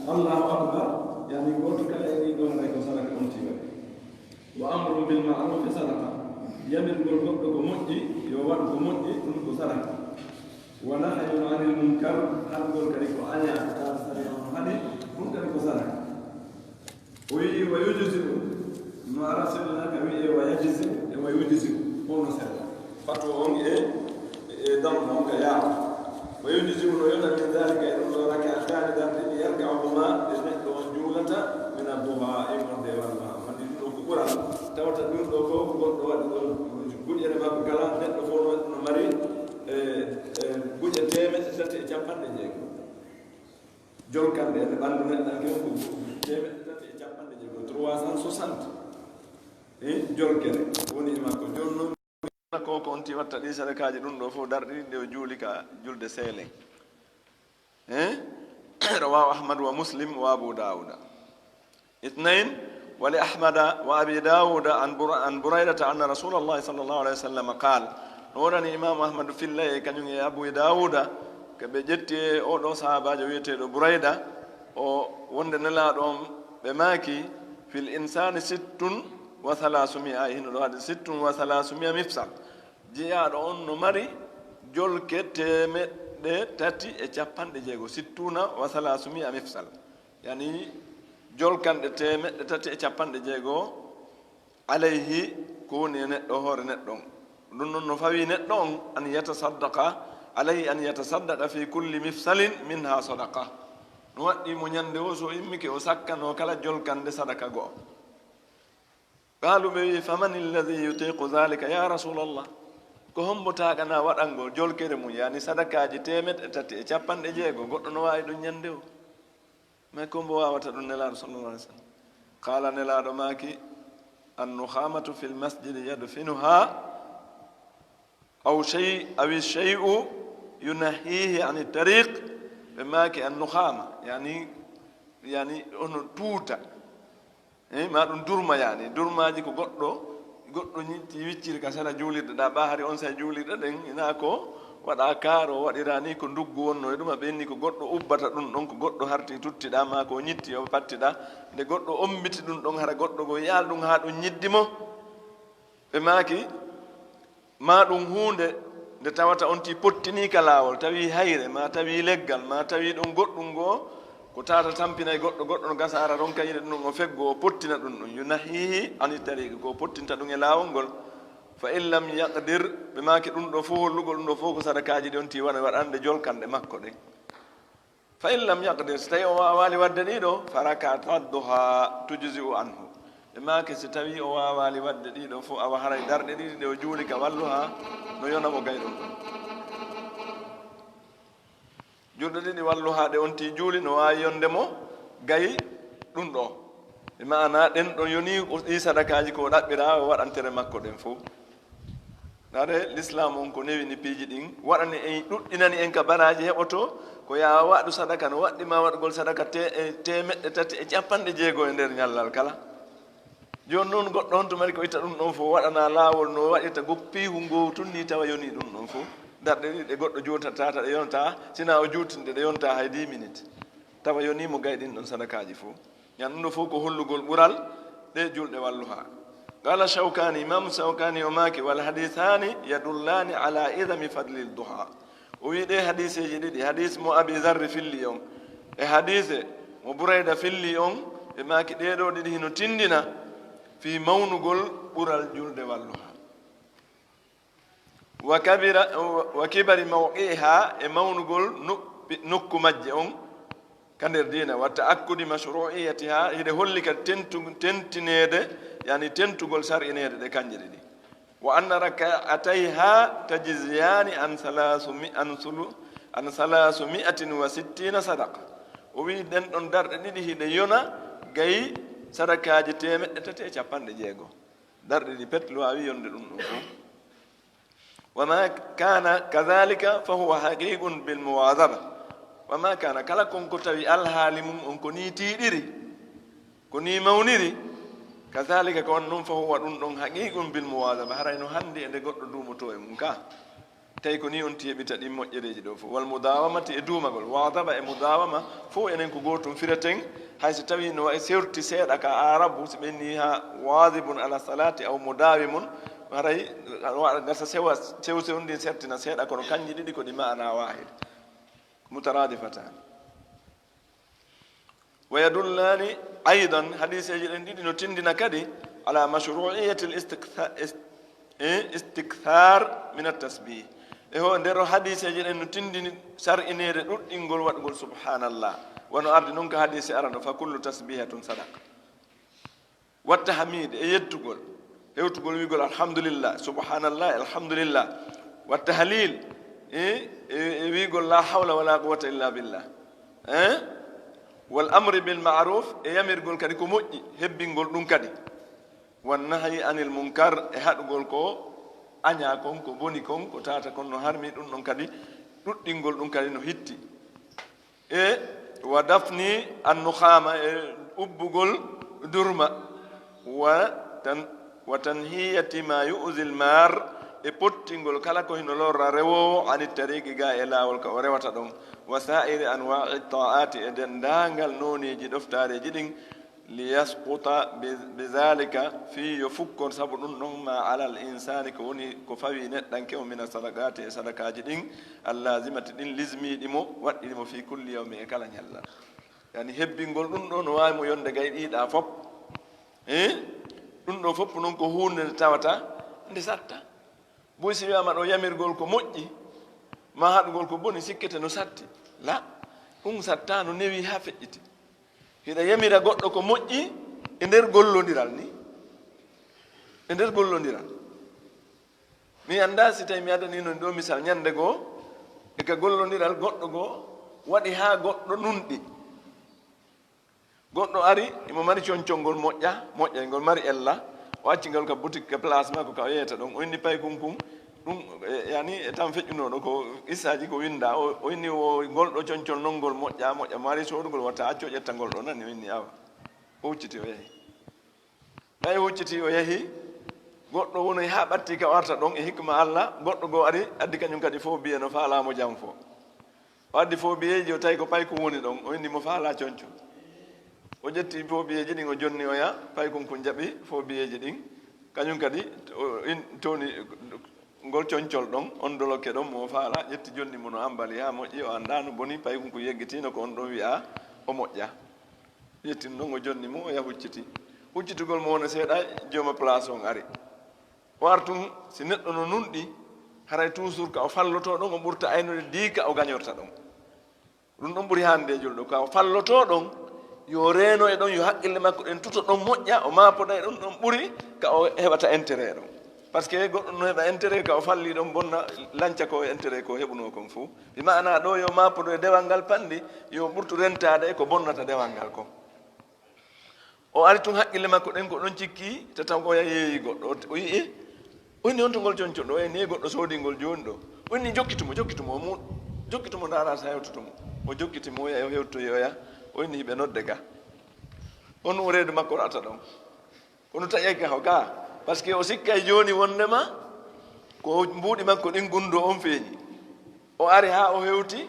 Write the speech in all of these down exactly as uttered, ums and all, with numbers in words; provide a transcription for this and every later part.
Allahu akbar, yani gooto kala e ɗii ɗoo haray ko sadaka on tiiway. Wa amrun bil ma'rufi sadaqa, yamirgol goɗɗo ko moƴƴi, yo waɗu ko moƴƴi, ɗum ko sadaka. Wa nahyun anil munkar, haɗugol kadi ko añaa, tawa sariya on haɗi, ɗum kadi ko sadaka. O wi'i wa yujzi'u, no Arasilla ka wi'e wa yajzi'u e wa yujzi'u, fof no sella. Fatu on e, e dam on ka yaama. Wa yujzi'u, no yona min dhalika, e ɗum ɗo raka'ataani darɗe ɗiɗi, yarka'uhumaa, ɗe neɗɗo on juulata, min ad-duha, immorde e walluha. Wonde ɗum ɗo ko ɓural, tawata ɗum ɗo fof ko goɗɗo waɗi ɗon, guƴere makko kala, neɗɗo fof no, no mari, e, e, guƴe teemeɗɗe tati e capanɗe jeego. Jolkanɗe e ɓanndu neɗɗanke on ko teemeɗɗe tati e capanɗe jeego, trois cent soixante. Eh, jolkere woni e makko. Jooni noon, ko, ko on ti watta ɗi sadakaaji ɗum ɗo fof darɗe ɗiɗi ɗe o juuli ka julde seelen. Eh? Rawahu Ahmad wa Muslim wa Abu Dawuda. Ithnain, wa li Ahmada wa Abi Dawuda an Bur-, an Buraydata anna Rasulallahi sallallahu alayhi wa sallam qaal. No wonani Imaamu Ahmadu fillay e kañum e Abu Dawuda, ko ɓe ƴetti e oɗo sahaabaajo wiyeteeɗo Burayda, o wonde Nelaaɗo on ɓe maaki, fil insaani sittun wa thalathumia, hino ɗo haade sittun wa thalathumia mifsal. Jeyaaɗo on no mari jolke teemeɗɗe tati e capanɗe jeego, sittuna wa thalathumia mifsal. Yani jolkanɗe teemeɗɗe tati e capanɗe jeego, alayhi, ko woni e neɗɗo, hoore neɗɗo on. Ɗum noon no fawi neɗɗo on, an yatasaddaqa, alayhi an yatasaddaqa fi kulli mifsalin minha sadaqa. No waɗɗii mo ñande o, so immike o sakkano kala jolkande sadaka go'o. Qaalu, ɓe wi'i, faman alladhi yutiqu dhalika ya Rasulallah? Ko hombo taaɗanaa waɗangol jolkere mum, yani sadakaaji teemeɗɗe tati e capanɗe jeego, goɗɗo no waawi ɗum ñande o? Mais ko mbo waawata ɗum, Nelaaɗo sallallahu alaihi wasallam? Qaala, Nelaaɗo maaki, annukhamatu fil masjidi yadfinuha, aw shay-, aw shay'u yunahhihi ani tariq. Ɓe maaki annukhama, yani, yani ono tuuta. Eh, ma ɗum durma, yani durmaaji ko goɗɗo, goɗɗo ñitti wicciri ka sera juulirɗe ɗa, ɓa hari on say juulirɗe ɗen, ina ko waɗa kaaro, waɗira ni ko nduggu wonno e ɗum, a ɓenni ko goɗɗo ubbata ɗum ɗon, ko goɗɗo harti tuttiɗa, ma ko ñitti o pattiɗa, nde goɗɗo ombiti ɗum ɗon, hara goɗɗo go yaal ɗum haa ɗum ñiddi mo. Ɓe maaki, ma ɗum huunde nde tawata on ti pottini ka laawol, tawi hayre, ma tawi leggal, ma tawi ɗum goɗɗum goo, ko tata tampinay goɗɗo, goɗɗo no gasa ara ronka yiide ɗum, o feggo, o pottina ɗum ɗum. Yunahihi ani tariqi, ko pottinta ɗum e laawol ngol. Fa in lam yaqdir, ɓe maaki ɗum ɗo fof, hollugol ɗum ɗo fof ko sadakaaji ɗi on ti wona waɗande jolkanɗe makko ɗen. Fa in lam yaqdir, so tawi o waawaali waɗde ɗiɗo, fa rak'ata duha tujzi'u anhu. Ɓe maaki, so tawi o waawaali waɗde ɗiɗo fof, awa haray darɗe ɗiɗi ɗe o juuli ka walluha, no yona mo gay ɗum ɗon. Julɗe ɗiɗi walluha ɗe on ti juuli no waawi yonde mo gay ɗum ɗo. E maana ɗen ɗon yoni ko ɗi sadakaaji ko o ɗaɓɓira o waɗantere makko ɗen fof. Ndaade, Lislaam on ko newini piiji ɗin, waɗani en, ɗuɗɗinani en ka baraaji heɓoto, ko yaa waɗu sadaka, no waɗɗi ma waɗugol sadaka te-, e teemeɗɗe tati e capanɗe jeego e nder ñallal kala. Jooni noon, goɗɗo on to mari ko itta ɗum ɗon fof, waɗana laawol no waɗirta goppiihu ngoo tun ni, tawa yoni ɗum ɗon fof. Darɗe ɗiɗi ɗe goɗɗo juutata, ɗe yonta, sina o juutinde, ɗe yonta hay dix minutes. Tawa yoni mo gay ɗin ɗon sadakaaji fof. Yan ɗum ɗo fof ko hollugol ɓural ɗe julɗe walluha. Qala Shawkani, Imam Shawkani o maaki, wal hadithani yadullani ala idami fadlil duha. O wi ɗe hadiseeji ɗiɗi, hadis mo Abi Zarri filli on, e hadise mo Burayda filli on, ɓe maaki ɗee ɗoo ɗiɗi hino tindina fii mawnugol ɓural julde walluha. Wa kabira, wa kibari mawqi'iha, e mawnugol nuppi-, nokku majje on ka nder diina, wa ta'akkudi mashru'iyatiha, hiɗe holli ka tentu-, tentineede, yani tentugol sar'ineede ɗe kanje ɗiɗi. Wa anna raka'atayha tajziyani an thalathumi-, an thulu-, an thalathumi'atin wa sittina sadaqa. O wi ɗen ɗon darɗe ɗiɗi hiɗe yona gay sadakaaji teemeɗɗe tati e capanɗe jeego. Darɗe ɗiɗi pet no waawi yonde ɗum ɗon fof. Wa ma kana kadhalika fa huwa haqiqun bil muwazaba. Wa ma kana, kala kon ko tawi alhaali mum on ko ni tiiɗiri, ko ni mawniri, kadhalika ko on non, fa huwa ɗum ɗon haqiqun bil muwazaba, haray no handi e nde goɗɗo duumoto e mum ka. Tawi ko ni on ti heɓita ɗin moƴƴereeji ɗo fof. Wal mudawamati, e duumagol. Wadaba e mudawama fof enen ko gootum fireten. Hay so tawi no wayi serti seeɗa ka Arabu, si ɓenni ha wadibun ala salati aw mudawimun, haray gasa sewa, sew sew ndin sertina seeɗa, kono kanji ɗiɗi ko ɗi maana wahid. Mutaradifatan. Wa yadullani aydan, hadiseeji ɗen ɗiɗi no tindina kadi ala mashru'iyyati al-istiktha-, ist-, eh, istikthar min at-tasbih. E ho nder o hadiseeji ɗen no tindini sar'ineede ɗuɗɗingol waɗugol subhanallah. Wano ardi non ka hadise arano, fa kullu tasbihatin sadaqa. Wa tahmid, e yettugol, hewtugol wiigol alhamdulillah, subhanallah, alhamdulillah. Wa tahlil, e, e, e wiigol la hawla wala quwwata illa billah. Eh? Wal amri bil ma'ruf, e yamirgol kadi ko moƴƴi, hebbingol ɗum kadi. Wan nahyi anil munkar, e haɗugol ko aña kon, ko boni kon, ko tata kon no harmi, ɗum ɗon kadi, ɗuɗɗingol ɗum kadi no hitti. E wa dafni annukhama, e ubbugol durma, wa tan-, wa tanhiyati ma yu'zi al-mar, e pottingol kala ko hino lorra rewowo, ani tariqi, ga e laawol ka o rewata ɗon, wa sa'iri anwa'i ta'ati, e denndaangal nooneeji ɗoftareeji ɗin, liyasquta bi, bi zalika, fii yo fukkon sabu ɗum ɗon, ma alal insani, ko woni ko fawi neɗɗanke o, mina sadaqati, e sadakaaji ɗin, allazimati, ɗin lismiiɗi mo, waɗɗiɗi mo, fii kulli yawmi, e kala ñallal. Yani hebbingol ɗum ɗo no waawi mo yonde gay ɗiɗa fop. Eh? Ɗum ɗo fop non ko huunde nde tawata nde satta. Boy si wiyaama ɗo yamirgol ko moƴƴi, ma haɗugol ko boni, sikkete no satti. La, ɗum satta no newi haa feƴƴiti. Hiɗa yamira goɗɗo ko moƴƴi e nder gollondiral ni. E nder gollondiral. Mi anndaa si tawi mi addanii non ɗo misal, ñande goo, e ka gollondiral goɗɗo goo waɗi haa goɗɗo nunɗi. Goɗɗo ari, imo mari concol ngol moƴƴa, moƴƴa, ngol mari ella. O acci ngal ka boutique, ka place makko, ka o yeeyata ɗon. O inni paykunkun, ɗum, e, yani, e tan feƴƴunooɗo, ko qissaaji ko winndaa. O, o inni wo ngol ɗo concol non ngol moƴƴa, moƴƴa. Mo ari soodugol, wata accu o ƴetta ngol ɗo, nani o inni awa. O hucciti, o yahi. Ɓay hucciti, o yahi. Goɗɗo wonoy haa ɓatti ka o arta ɗon, e hikma Alla. Goɗɗo goo ari, addi kañum kadi fof biye no faalaa mo jam fo. O addi fof biyeeji, o tawi ko paykun woni ɗon. O inni mo faalaa concol. O ƴetti fof biyeeji ɗin, o jonni oya, paykun kun jaɓi fof biyeeji ɗin. Kañum kadi, o in-, towni ngol concol ɗon, on dolokke ɗon mo o faalaa, ƴetti jonni mo no ambali haa moƴƴi, o anndaa no boni, paykun kun yeggitiino ko on ɗon wi'a o moƴƴa. Ƴetti ɗum ɗon, o jonni mo, o yaha hucciti. Huccitugol mo wona seeɗa, jooma place on ari. O artun, si neɗɗo no nunɗi, haray toujours ka o fallotoo ɗon, o ɓurta aynude dii ka o gañorta ɗon. Ɗum ɗon ɓuri hannde e julɗo, ka o fallotoo ɗon, yo reeno e ɗon, yo haqqille makko ɗen tuto ɗon moƴƴa, o maapoda e ɗon, ɗon ɓuri ka o heɓata intérêt ɗon. Parce que goɗɗo no heɓa intérêt ka o falli ɗon bonna, lanca ko e intérêt ko heɓunoo kon fof. Bi maana ɗo yo maapodo e dewal ngal panɗi, yo ɓurtu rentaade e ko bonnata dewal ngal kon. O ari tun haqqille makko ɗen ko ɗon cikki, tataw ko ya yeeyi goɗɗo. O, o yi'i, o inni on to ngol concol ɗo, e ni goɗɗo soodi ngol jooni ɗo. O inni jokkitumo, jokkitumo, o mu-, jokkitumo ndaara sa hewtotomo. O jokkitimo, o yahi o hewtoyi oya, o inni hiɓe nodde ga. On o reedu makko rata ɗon. Kono taƴay ka ho ka, parce que o sikkay jooni wondema ko mbuuɗi makko ɗin gunndo on feeñi. O ari haa o hewti,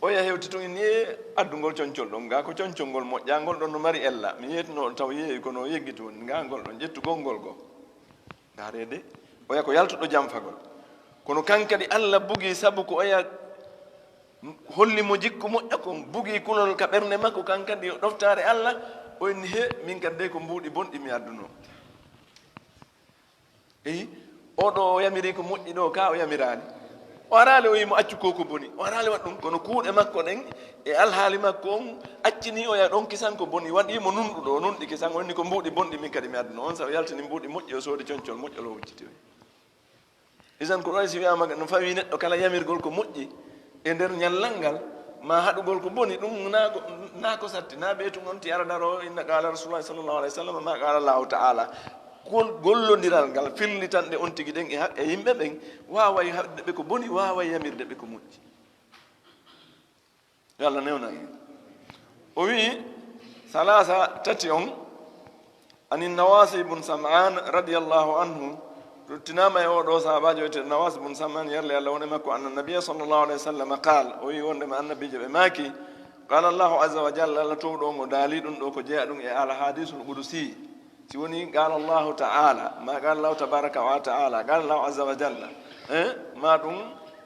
oya hewti tun inni e addugol concol ɗon, ga ko concol ngol moƴƴa, ngol ɗon no mari ella. Mi yeetino on taw yeeyi kono o yeggiti woni ga ngol ɗon, ƴettugol ngol go. Ndaarede, oya ko yaltuɗo jamfagol. Kono kan kadi Alla bugi sabu ko oya holli mo jikku moƴƴa kon, bugi kulol ka ɓernde makko, kan kadi yo ɗoftaare Alla, o inni, "He, min kadi dey ko mbuuɗi bonɗi mi adduno." Eyi, o ɗo o yamiri ko moƴƴi ɗo, ka o yamiraani. O araali o yi mo accu ko ko boni. O araali waɗ ɗum, kono kuuɗe makko ɗen e alhaali makko on accini oya ɗon kisan ko boni. Waɗi mo nunɗuɗo, o nunɗi kisan, o inni, "Ko mbuuɗi bonɗi min kadi mi adduno." On sa o yaltini mbuuɗi moƴƴi, o soodi concol moƴƴol, o hucciti oya. Isan ko ɗoon si wiyaama no fawi neɗɗo kala yamirgol ko moƴƴi e nder ñallal ngal, ma haɗugol ko boni, ɗum naa ko, naa ko satti, naa ɓe tun on ti ara daro, inna qaala Rasulullah sallallahu alaihi wasallam, ma qaala Allahu ta'ala. Kol gollondiral ngal, firlitanɗe on tigi ɗen e haq-, e yimɓe ɓen, waaway haɗde ɓe ko boni, waaway yamirde ɓe ko moƴƴi. Yo Allah newnan en. O wi'i, salaasa tati on, anin Nawasi ibn Sam'an radiyallahu anhu, Ruttinaama e oo ɗoo sahaabaajo wiyetee Nawas bun Sam'an, yerle Allah won e makko, anna nabiya sallallahu alayhi wa sallam qaal, o wi'i wonndema annabiijo ɓe maaki, qaala Allahu azza wa jalla, Allah toowɗo on o daali ɗum ɗoo ko jeyaa ɗum e al hadiisul qudusi. Si woni qaala Allahu ta'ala, ma qaala Allahu tabaraka wa ta'ala, qaala Allahu azza wa jalla, eh, ma ɗum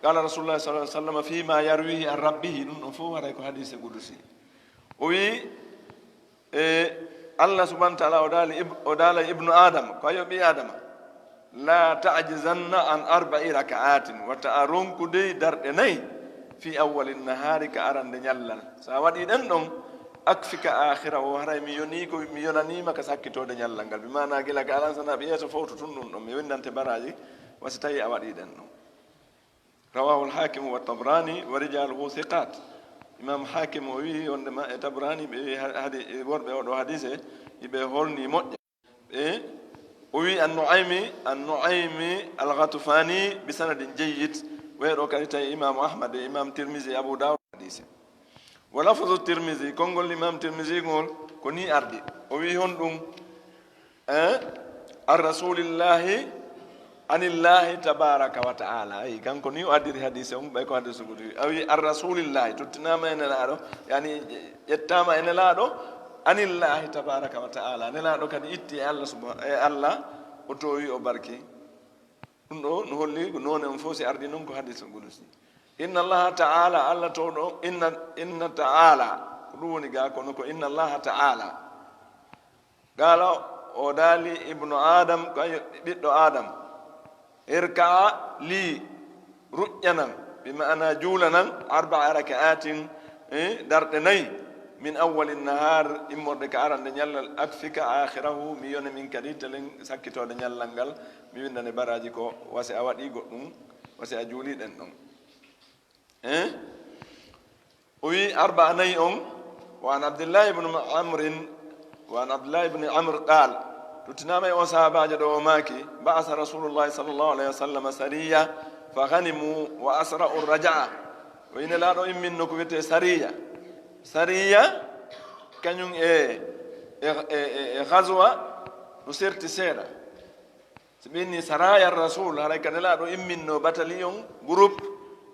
qaala Rasulullah sallallahu alayhi wa sallam fi ma yarwihi an rabbihi, ɗum ɗon fof haray ko hadiise qudusi. O wi'i, e, Allah subhanahu wa ta'ala o daali ib-, o daala ibnu Adam, ko yo ɓii Adama, la ta'jizanna an arba'i raka'atin, wata a ronku dey darɗe nay, fi awwalin nahaari, ka arande ñallal. So a waɗii ɗen ɗon, akfika akhirahu, haray mi yonii ko, mi yonaniima ka sakkitoode ñallal ngal. Bi maana gila ka alansanaaɓe yeeso fof to tun ɗum ɗon, mi winndante baraaji, wa si tawii a waɗii ɗen ɗon. Rawahul Hakim wa Tabrani wa rijaluhu thiqat. Imam Hakim o wi'i wonndema e Tabrani ɓe ha-, hadi-, e worɓe oo ɗoo hadiise, iɓe holni moƴƴa. E o wi'i An-Nu'aymi, An-Nu'aymi Al-Ghatfani bi sanadin jayyid. Wee ɗoo kadi tawi Imam Ahmad e Imam Tirmizi e Abu Dawud hadiise. Wa lafzu Tirmizi, konngol Imam Tirmizi ngol ko nii ardi. O wi'i honɗum? Eh? An Rasulillahi, anillahi tabaraka wa ta'ala. Ayi, kanko ni o addiri hadiise on, ɓay ko hadiise qudusi. A wi'i an Rasulillahi, tottinaama e Nelaaɗo, yani ƴettaama e Nelaaɗo, anillahi tabaraka wa ta'ala. Nelaaɗo kadi itti e Allah subha-, e Allah, o toowi o barki. Ɗum ɗoo no holli ko noone on fof si ardi noon ko hadiisul qudusi. Inna Allaha ta'ala, Allah toowɗo, inna, inna ta'ala, ko ɗum woni gaa, kono ko inna Allaha ta'ala. Qaala, o daali ibnu Adam, ko ɓiɗɗo Adam. Irka'a li, ruƴƴanan, bi ma'ana juulanan, arba'a raka'atin, eh, darɗe nay, min awwalin nahar, immorde ka arande ñallal, akfika akhirahu, mi yone min kadi telen sakkitoode ñallal ngal, mi winndane baraaji ko wasi a waɗii goɗɗum, wasi a juulii ɗen ɗon. Eh? O wi'i arba'a nay on, wa an Abdillahi ibn Amrin, wa an Abdillahi ibn Amr qaal, ruttinaama e on sahaabaajo ɗoo o maaki, ba'asa Rasulullahi sallallahu alayhi wa sallam sariya, fa ghanimu wa asra'u raja'a. O wi'i Nelaaɗo imminno ko wiyetee sariya. Sariya, kañum e, e, e, e, e ghazwa, no serti seeɗa. So ɓe inni saraya Rasul, haray ka Nelaaɗo imminno bataliyon, groupe,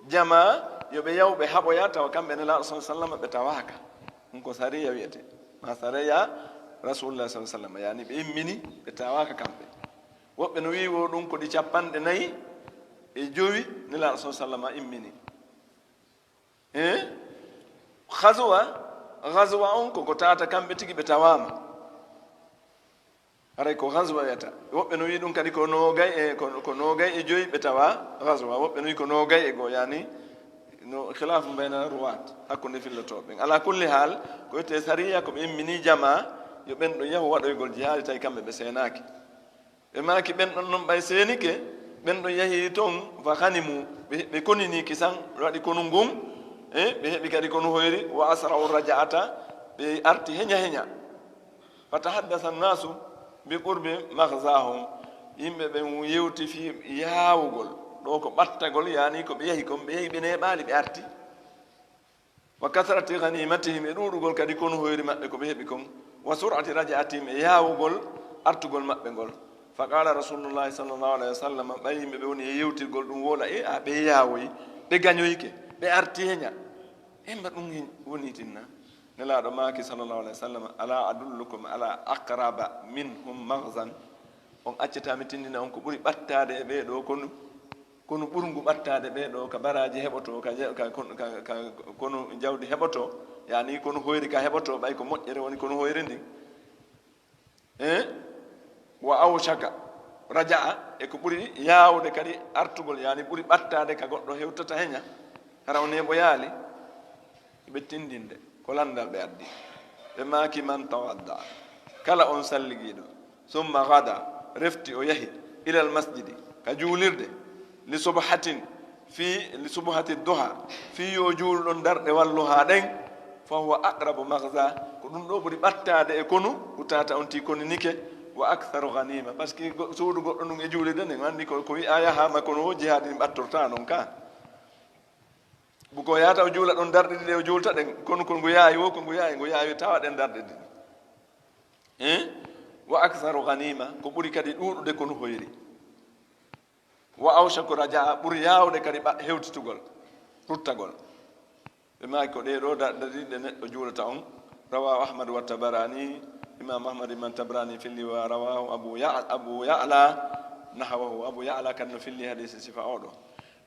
jama, yo ɓe yaw ɓe haɓoya, tawa kamɓe Nelaaɗo sallallahu alayhi wa sallam ɓe tawaaka. Ɗum ko sariya wiyete. Ma saraya Rasulullah sallallahu alayhi wa sallam, yani ɓe immini, ɓe tawaaka kamɓe. Woɓɓe no wi'i wo ɗum ko ɗi capanɗe nayi e jowi Nelaaɗo sallallahu alayhi wa sallam immini. Eh? Ghazwa, ghazwa on ko, ko tata kamɓe tigi ɓe tawaama. Haray ko ghazwa wiyata. Woɓɓe no wi'i ɗum kadi ko noogay e, ko, ko noogay e joyi ɓe tawa ghazwa. Woɓɓe no wi'i ko noogay e goo, yani no khilafu bayna ruwat, hakkunde fillotooɓe ɓen. Ala kulli hal, ko wiyetee sariya ko ɓe immini jama, yo ɓen ɗo yahu waɗoygol jihaadi, tawi kamɓe ɓe seenaaki. Ɓe maaki, ɓen ɗon non ɓay seenike, ɓen ɗon yahi ton, fa ghanimu, ɓe, ɓe konini kisan, ɓe waɗi konu ngun, e, ɓe heɓi kadi konu hoyri, wa asra'u raja'ata, ɓe arti heña heña. Fa tahaddasa annasu bi qurbi maghzahum, yimɓe ɓen yewti fii yaawugol, ɗo ko ɓattagol, yani ko ɓe yahi kon, ɓe yahi ɓe neeɓaali, ɓe arti. Wa kathrati ghanimatihim, e ɗuuɗugol kadi konu hoyri maɓɓe ko ɓe heɓi kon, wa sur'ati raja'atihim, e yaawugol artugol maɓɓe ngol. Fa qala Rasulullahi sallallahu alayhi wa sallam, ɓay yimɓe ɓe woni e yewtirgol ɗum, wola, e, a, ɓe yaawoyi, ɓe gañoyike, ɓe arti heña. Emma ɗum hen woni tinna? Nelaaɗo maaki sallallahu alayhi wa sallam, ala adullukum ala aqraba minhum maghzan? On accata mi tindina on ko ɓuri ɓattaade e ɓee ɗoo konu? Konu ɓurngu ɓattaade ɓee ɗoo ka baraaji heɓotoo, ka je-, ka kon-, ka, ka konu jawdi heɓotoo, yani konu hoyri ka heɓotoo, ɓay ko moƴƴere woni konu hoyri ndin. Eh? Wa awshaka raja'a, e ko ɓuri yaawde kadi artugol, yani ɓuri ɓattaade ka goɗɗo hewtata heña, hara o neeɓoyaali. Ɓe tindinde ko lanndal ɓe addi. Ɓe maaki, man tawadda, kala on salligiiɗo, summa gada, refti o yahi, ilal masjidi, ka juulirde, li subhatin, fii, li subhati duha, fii yo juul ɗon darɗe walluhaa ɗen, fa huwa aqrabu maghza, ko ɗum ɗo ɓuri ɓattaade e konu, ko tata on tii koninike, wa aktharu ghanima, parce que go-, suudu goɗɗo ndun e juulirde nden, anndi ko, ko wi'a yahaama kono o jihaadi ɓattortaa non ka. Buko yaata o juula ɗon darɗe ɗiɗi, o juulta ɗen, kono ko ngu yaawi wo, ko ngu yaawi, ngu yaawi tawa ɗen darɗe ɗiɗi. Eh? Wa aktharu ghanima, ko ɓuri kadi ɗuuɗude konu hoyri. Wa awshaku rajaa, ɓuri yaawde kadi ɓa-, hewtitugol, ruttagol. Ɓe maaki ko ɗee ɗoo da-, dariiɗe neɗɗo juulata on. Rawaahu Ahmad wa Tabaraani, Imaam Ahmad Imaam Tabaraani filli, wa rawaahu Abu Ya-, Abu Ya'la nahawahu, Abu Ya'la kadi no filli hadiisi sifa oo ɗoo.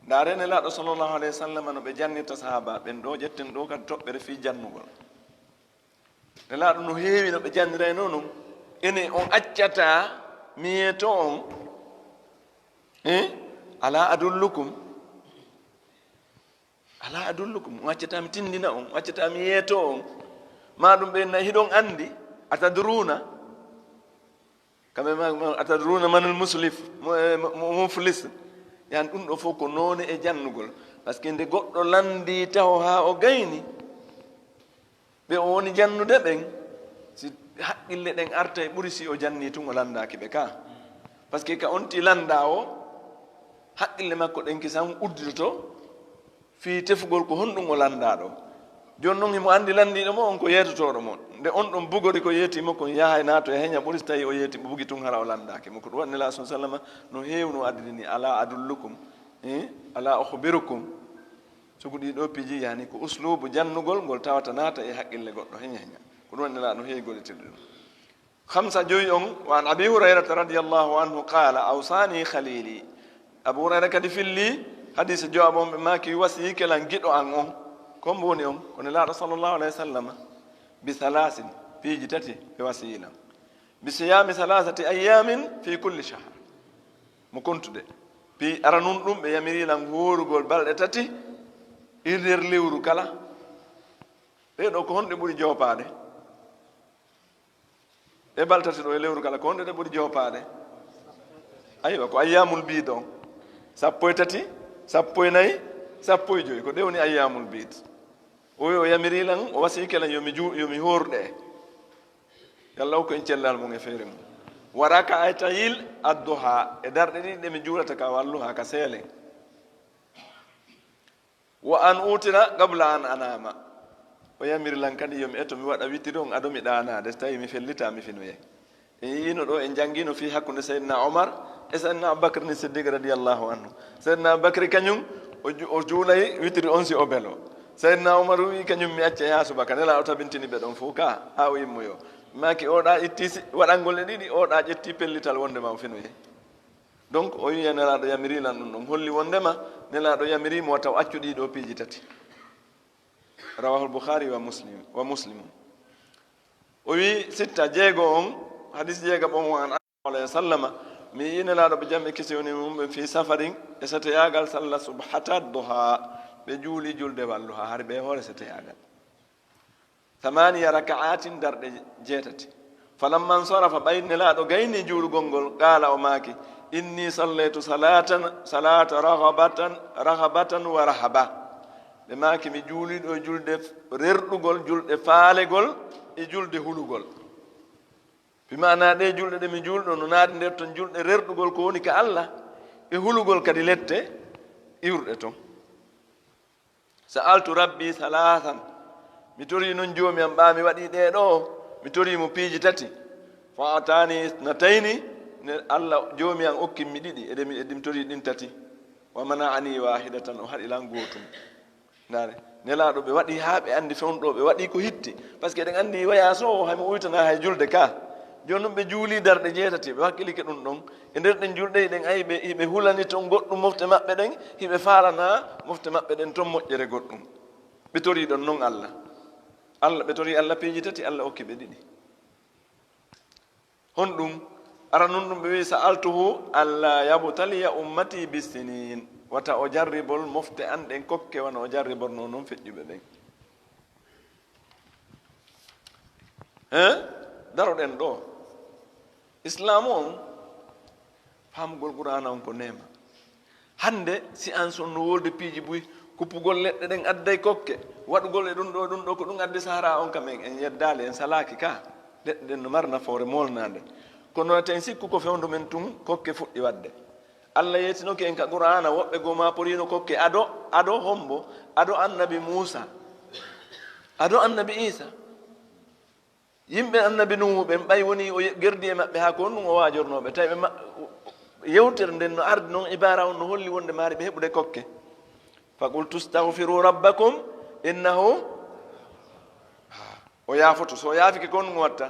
Ndaaree Nelaaɗo sallallahu alayhi wa sallam no ɓe jannirta sahaaba ɓen ɗoo, ƴetten ɗoo kadi toɓɓere fii jannugol. Nelaaɗo no heewi no ɓe janniraynoo non. Ene on accataa mi yeetoo on? Eh? Alaa adullukum? Alaa adullukum? On accataa mi tinndina on? On accataa mi yeetoo on? Maa ɗum ɓe na hiɗon anndi? Atadruuna? Kamɓe ma, ma, atadruuna manil muslif? Mo, eh, mo, mo, muflis? Yan ɗum ɗoo fof ko noone e jannugol. Parce que nde goɗɗo lanndii taho haa o gayni, ɓe o woni jannude ɓen, si haqqille ɗen artay ɓuri si o jannii tun o lanndaaki ɓe ka. Parce que ka on ti lanndaa o, haqqille makko ɗen kisan udditoto fii tefugol ko honɗum o lanndaa ɗoo. Jooni non himo anndi lanndiiɗo mo on ko yeetotooɗo mo. Nde on ɗon bugori ko yeetii mo kon yahay naato e heña ɓuri si tawi o yeeti bugi tun hara o lanndaaki mo. Ko ɗum waɗi Nelaaɗo sallallaahu alayhi wa sallama no heewno addini ni, "Alaa adullukum, eh? Alaa ukhbirukum?" Sugu ɗii ɗoo piiji, yani ko usluubu jannugol ngol tawata naata e haqqille goɗɗo, heña heña. Ko ɗum waɗi Nelaaɗo no heewi gollitirde ɗum. Khamsa, joyi on, wa an Abi Hurayrata radiyallahu anhu qaala, "Awsaani khaliili." Abu Hurayra kadi filli hadiisa jowaɓo on, ɓe maaki, "Wasiyike lan giɗo an on." Ko mbo woni on? Ko Nelaaɗo sallallahu alayhi wa sallam. "Bi thalaasin," piiji tati ɓe wasiyi lan. "Bi siyaami thalathati ayyaamin fi kulli shahr." Mo kontude. Pi-, aranun ɗum, ɓe yamiri lan hoorugol balɗe tati e nder lewru kala. Ɗee ɗoo ko honɗe ɓuri joopaade? Ɗee balɗe tati ɗoo e lewru kala, ko honɗe ɗe ɓuri joopaade? Aywa, ko ayyaamul biid on. Sappo e tati, sappo e nayi, sappo e joyi, ko ɗee woni ayyaamul biid. O wi o yamiri lan, o wasiyike lan yo mi ju-, yo mi hoor ɗe. Yalla o ko en cellal mum e feere mum. Wa raka'atayil adduha, e darɗe ɗiɗi ɗe mi juulata ka walluha ka seelen. Wa an utira qabla an anama. O yamiri lan kadi yo mi eto mi waɗa witiri on ado mi ɗaanaade, so tawi mi fellita mi finoyay. En yiino ɗo, en janngino fii hakkunde Sayyidina Omar e Sayyidina Abubakar ni Siddiq radiyallahu anhu. Sayyidina Abubakar kañum, o ju-, o juulay witiri on si o belo. Sayyidina Omar wi kañum, "Mi acca yaa subaka." Nela o tabintini ɓe ɗon fof ka, haa o yimmoyo. Maaki oɗa itti si-, waɗangol e ɗiɗi, oɗa ƴetti pellital wonde ma o finoye. Donc, o wi'i Nelaaɗo yamiri lan ɗum ɗon. Holli wondema Nelaaɗo yamiri mo wata o accu ɗii ɗoo piiji tati. Rawahul Bukhari wa Muslim, wa Muslimun. O wi sitta, jeego on, hadis jeega ɓon, wa an alayhi sallama, mi yi'i Nelaaɗo ɓe jam e kisi woni mum ɓe fii safarin e seteyaagal salla subhata duha, ɓe juuli julde walluha, hari ɓe hoore seteyaagal. Thamaniya raka'atin, darɗe jeetati. Falamma nsarafa, ɓay Nelaaɗo gayni juulugol ngol, qaala, o maaki, inni sallaytu salatan, salata raghabatan, raghabatan wa rahaba. Ɓe maaki, mi juuliɗo julde rerɗugol, julde faalegol e julde hulugol. Bi maana ɗee julɗe ɗe mi juulɗo no naati nder ton julɗe rerɗugol ko woni ka Allah, e hulugol kadi lette iwruɗe ton. Sa'altu rabbi thalathan, mi torii non joomi am ɓaa mi waɗii ɗee ɗoo, mi torii mo piiji tati. Fa atani ithnatayni, ne Allah joomi am okki mi ɗiɗi, e ɗe mi, e ɗe mi torii ɗin tati. Wa mana'ani wahidatan, o haɗi lan gootum. Ndaare, Nelaaɗo ɓe waɗi haa ɓe anndi fewndo ɓe waɗi ko hitti. Parce que eɗen anndi wayaas o, hay mo uytanaa hay julde ka. Jooni non ɓe juuli darɗe jeetati, ɓe wakkilike ɗum ɗon. E nder ɗen julɗe, hiɗen ayi ɓe, hiɓe hulani ton goɗɗum mofte maɓɓe ɗen, hiɓe faalana mofte maɓɓe ɗen ton moƴƴere goɗɗum. Ɓe torii ɗon non Allah. Allah, ɓe torii Allah piiji tati, Allah okki ɓe ɗiɗi. Honɗum? Aranun ɗum ɓe wi'i, sa'altuhu alla yabtaliya ummati bisinin. Wata o jarribol mofte an ɗen kokke wano o jarriborno non feƴƴuɓe ɓen. He? Daroɗen ɗo. Islaamu on, faamugol Qur'aana on ko neema. Hannde, science on no wolde piiji buy, kuppugol leɗɗe ɗen adday kokke, waɗugol e ɗum ɗo, ɗum ɗo, ko ɗum addi Sahara on kam en, en yeddaali, en salaaki ka. Leɗɗe ɗen no mari nafoore moolnaande. Kono wata en sikku ko fewndo men tun kokke fuɗɗi waɗde. Allah yeetinoke en ka Qur'aana, woɓɓe goo ma porino kokke ado, ado hombo, ado Annabi Muusa, ado Annabi Iisa. Yimɓe Annabi Nuuhu ɓen, ɓay woni o ye-, gerdi e maɓɓe haa ko honɗum o waajornoo ɓe, tawi ɓe ma-, yewtere nden no ardi noon, ibaara on no holli wonde maari ɓe heɓude kokke. Faqultu stahfiru rabbakum innahu, o yaafoto, so o yaafike ko on watta.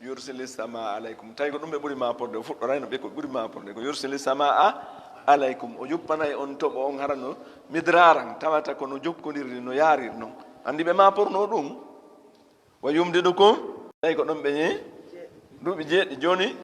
Yursili sama alaykum, tawi ko ɗum ɓe ɓuri ma porde, o fuɗɗorayno ɓe ko ɓuri ma porde ko yursili sama alaykum, o juppanay on toɓo on harano midraran, tawata kono jokkondirri no yaarir noon. Anndi ɓe ma porno ɗum. Wa yumdidukum, tawi ko ɗon ɓe duuɓi jeeɗi jooni.